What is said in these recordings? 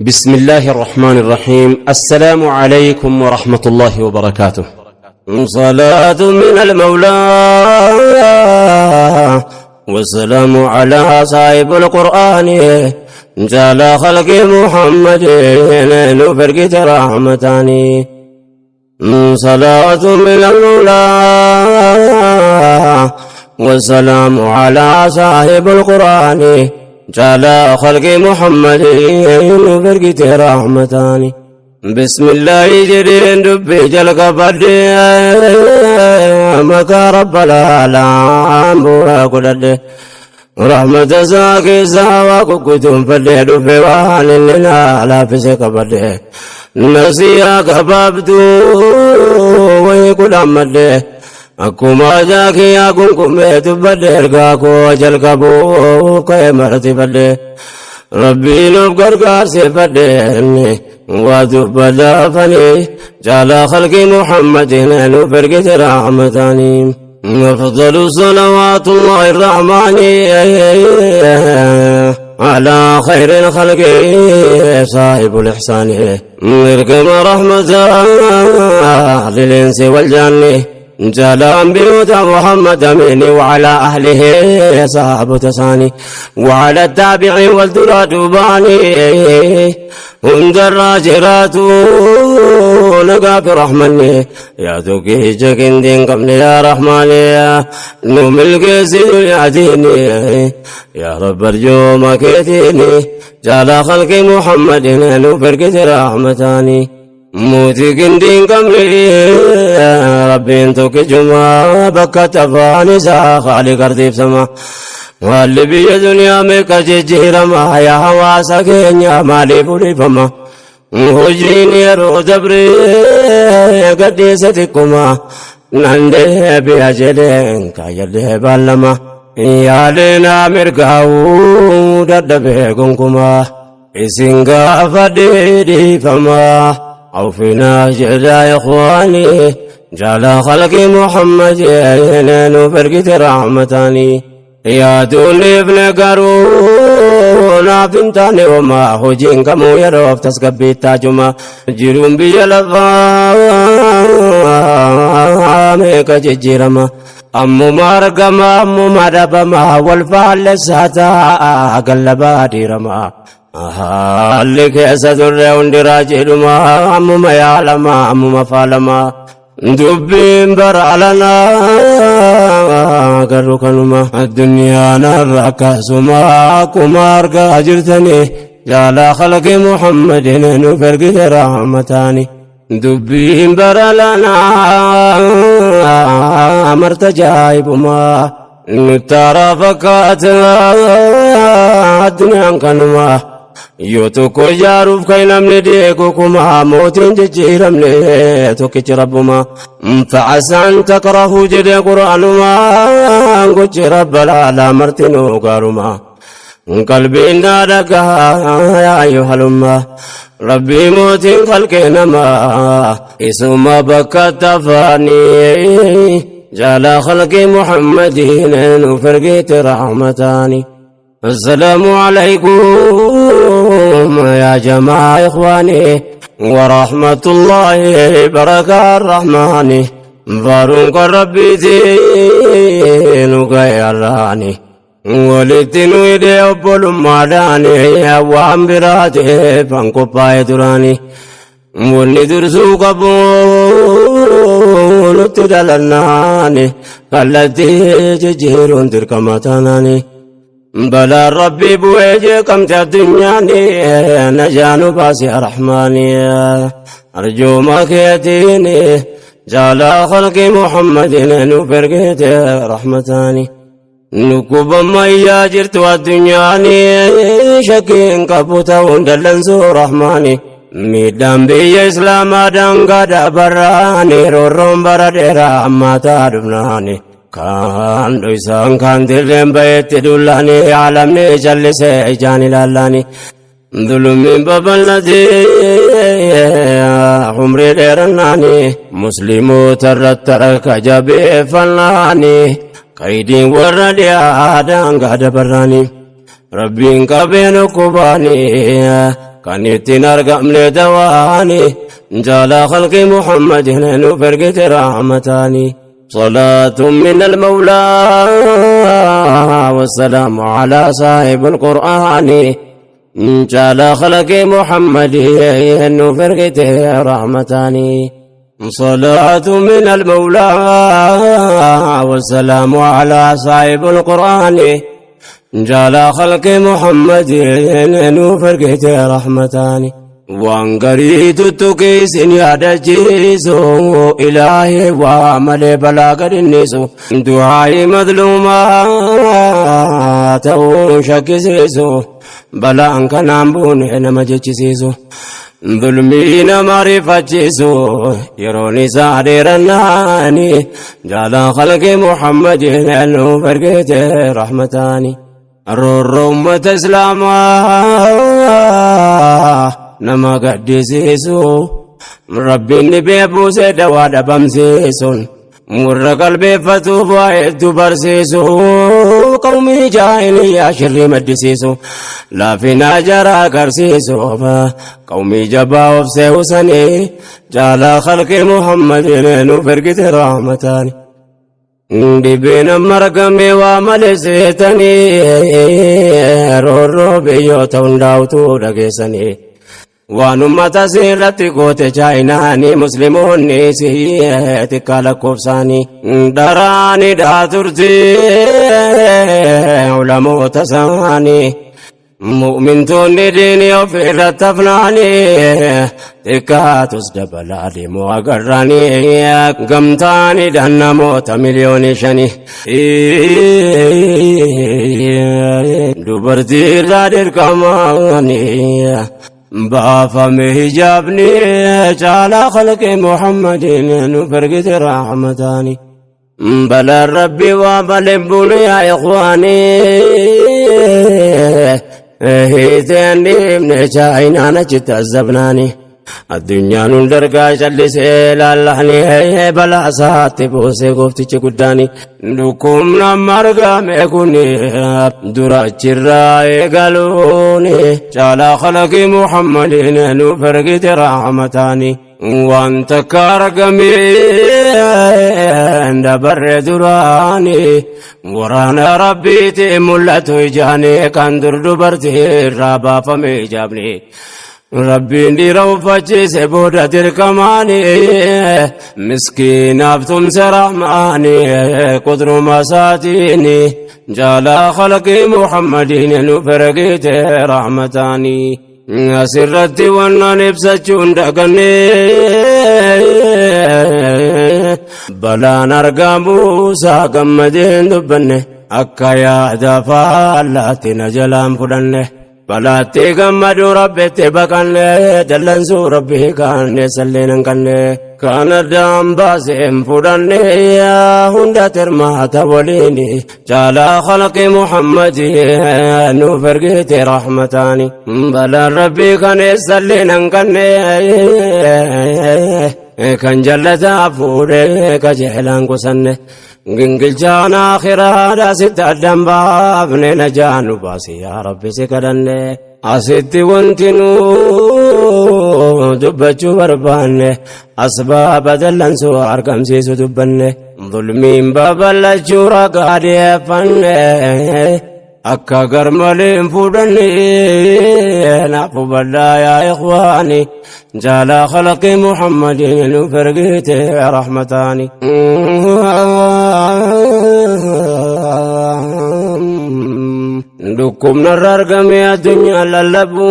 بسم الله الرحمن الرحيم. السلام عليكم ورحمة الله وبركاته. صلاة من المولى والسلام على صاحب القرآن جال خلق محمد نفرقت رحمتاني. صلاة من المولى والسلام على صاحب القرآن جال خلق محمد نفرقت رحمتاني. بسم الله جرين دبي جلق بدي مكا رب العالم بورا رحمة ساكي ساوا كنتم فدي دفي وان لنا لا فسك بدي نسيا كبابتو ويكل أمدي akkuma jaakiyaa gunkumee dubbadhe ergaa koo jalqabuu ka'e martifadhe rabbiin of gargaarsifadhe waa dubbadaafanii jaalaa khalqii muhammadin nuuf ergite rahmataanii. أفضل صلوات الله الرحمن على خير الخلق صاحب الإحسان اركم رحمة للإنس والجن جلام بيوت محمد أمين وعلى أهله صحاب تساني وعلى التابع والدراد باني هند الراجرات نقاف رحمني يا توكي جكين دين قبل يا رحمن يا نوم القسير يا ديني يا رب ارجو ما كيتيني جال خلق محمد نفرقت رحمتاني. Mootii gindiin qabne rabbiin tokkichuma bakka tafaan isaa haali gartiibsama. Haalli biyya duniyaa meeqa jijjiirama yaa hawaasa keenya maaliif odeeffama? Hojiin yeroo dabre gadhiisa xiqquma nan deebi'a jedheen kaayyadhee baallama. Yaaleen mirgaa'uu dadhabee gonkumaa isin gaafadhee dhiifamaa. عوفنا جدا يا إخواني جعل خلق محمد نفرقت رحمتاني يا دوني ابن قارون فنتاني وما هجين كمو يروف تسقبي تاجما جرون بي لفا ميك ججرما أمو مارقما أمو مدبما والفعل ساتا قلبا ديرما haalli keessa turre hundi raajiidhuma ammuma yaalama ammuma faalama dubbiin bara alanaa garuu kanuma addunyaan har'a akkasuma akkuma argaa jirtani jaalaa khalqi muhammadin nuuf ergite rahmataani dubbiin bara alanaa marta jaa'ibumaa nuttara fakkaata addunyaan kanuma yoo tokko ijaaruuf kan namni deeku kuma mootiin jijjiiramne tokkichi rabbuma facasaan takrahuu jedhe qur'aanuma gochi rabba laalaa martinuu gaaruma qalbiin naa dhagaa yaa ayyuhalumma rabbii mootiin qalqee namaa isuma bakka tafaanii jaalaa khalqii muhammadiin nuuf ergite rahmataani. السلام عليكم يا جماعة إخواني ورحمة الله بركة الرحمن فارونك ربي دينك يا راني ولدت ويدي أبول ماداني وام براتي فانكو باي دراني wanni dursuu qabu nutti dhalannaani kallattii jijjiiruun dirqama taanaani. Balaan rabbii bu'ee jeeqamte addunyaani najaanu baasi rahmaani arjooma keetiini jaalaa khalqi muhammadin nuuf ergite rahmataani. Nukkuba ammayyaa jirtu addunyaani shakkiin qabu ta'uun dallansuu rahmaani. Miidhaan biyya islaamaa daangaa dabarraani roorroon bara dheeraa ammaataa dhufnaani. Kaan dhoysaan kaan dirreen bayetti dullaani alamni callisee ijaan ilaallaani. Dhulummiin babal'atee umrii dheerannaani musliimoota irratti harka jabeeffannaani kaydiin warra dhiyaa daangaa dabarraani rabbiin qabeen ukkubaani. Kan ittiin argamne dawaani jaalaa khalqi Muhammadin nuuf ergite rahmataani. صلاة من المولى والسلام على صاحب القرآن جال خلق محمد nuuf ergite رحمتاني. صلاة من المولى والسلام على صاحب القرآن جال خلق محمد nuuf ergite رحمتاني. Waan garii tuttuqee isin yaadachiisu, ilaahee waa malee balaa gadinnisu, du'aa'ii madluumaa ta'uu shakkisiisu, balaan kanaan buune nama jechisiisu, dhulmii nama rifachiisu, yeroon isaa dheerannaani jaalaa khalqi Muhammadin nuuf ergite rahmataani. Roorroo ummata islaamaa nama gaddisiisu, rabbiin dhibee buusee dawaa dhabamsiisuun warra qalbeeffatuuf waa hedduu barsiisu, qawmii jaahiliyyaa shirrii maddisiisu, laafina jaraa agarsiisuuf qawmii jabaa obsee usanii jaalaa khalqi Muhammadin nuuf ergite rahmataani. Dhibeen amma argame waa malee seetanii, roorroo biyyoota hundaa'utu dhageessanii. Waan ummata irratti goote chaayinaanii, musliimoonni xiqqaa lakkoofsaanii daraanii dhaa turte ulamoota isaanii. Mu'mintoonni diinii of irratti hafnaanii, xiqqaatus dabalaa deemuu agarraanii, gamtaanii namoota 5 miliyoonii. Dubartii irraa dirqamaanii baafame hijaabni, caalaa khalqi Muhammadin nuuf ergite rahmataani. Balaan rabbi waa malee buune yaa ikhwaanii, hiiteen dhiibne chaayinaan achitti azabnaani. Addunyaan hundargaa callisee laallahanii, balaa isaatti buusee gooftichi guddaani. Dhukkubna margame kun dura achirraa eegaluuni caalaa khalaqi Muhammadin nuuf ergite rahmataani. Waan takka argameen dabarre duraani, waraana rabbiiti mul'atu ijaani, kan dur dubartii irraa baafame hijaabni. Rabbiin dhiira uffachiise booda dirqamaani, miskiinaaf tumse rahmaani, qudruma isaatiin jaalaa khalqii Muhammadiin nuuf ergite rahmataani. Asirratti wannan ibsachuun daganne, balaan argamuusaa gammadeen dubbanne, akka yaada faallaatti na jalaan fudhanne. Balaatti gammaduu rabbitti baqanne, dallansuu rabbii kaanne salleen hin kanne, kan addaan baaseen fudhanne hunda tirmaata waliin jaalaa khalqi Muhammadii nuuf ergite rahmataani. Balaan rabbii kan eessalleen hin kanne, kan jallataa fuudhee qajeelaan qusanne, gingilchaan akhiraadha sitti addan baafne, najaa nu baasi yaa rabbi si kadhanne. Asitti wanti nu dubbachuu barbaanne, asbaaba dallansuu argamsiisu dubbanne, zulmiin babal'achuu ragaa dhiyeeffanne, akka garmalee hin fudhanne naaf hubadhaa yaa ikhwaani, jaalaa khalaqi Muhammadin nuuf ergite rahmataani. Dhukkubna irra argame addunyaa lallabu,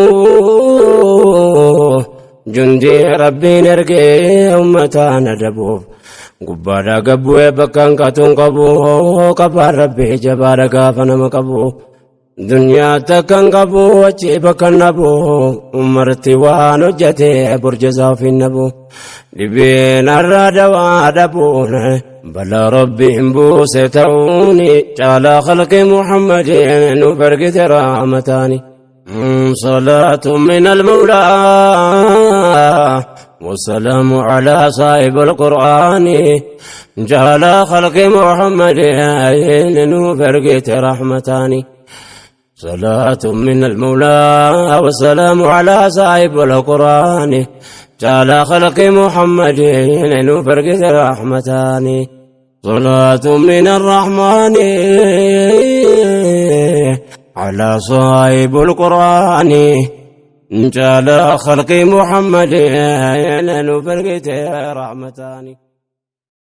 jundii rabbiin ergee ummataan adabuuf gubbaadhaa gabbu'ee bakka hanqatuun qabu, qabaan rabbii jabaadha gaafa nama qabu. Duniyaa takka hin qabu achi bakka nabu, umarti waan hojjete burjasaa ofiin nabu. Dhibeen har'a dawaa dhabuun balaa rabbiin buuse ta'uun caalaa khalqi Muhammadin nuuf ergite rahmataani. صلاة من المولى والسلام على صاحب القرآن جعل خلق محمد nuuf ergite رحمتاني. صلاة من المولى والسلام على صاحب القرآن تعالى خلق محمد نفرق رحمتان صلاة من الرحمن على صاحب القرآن تعالى خلق محمد نفرق رحمتان.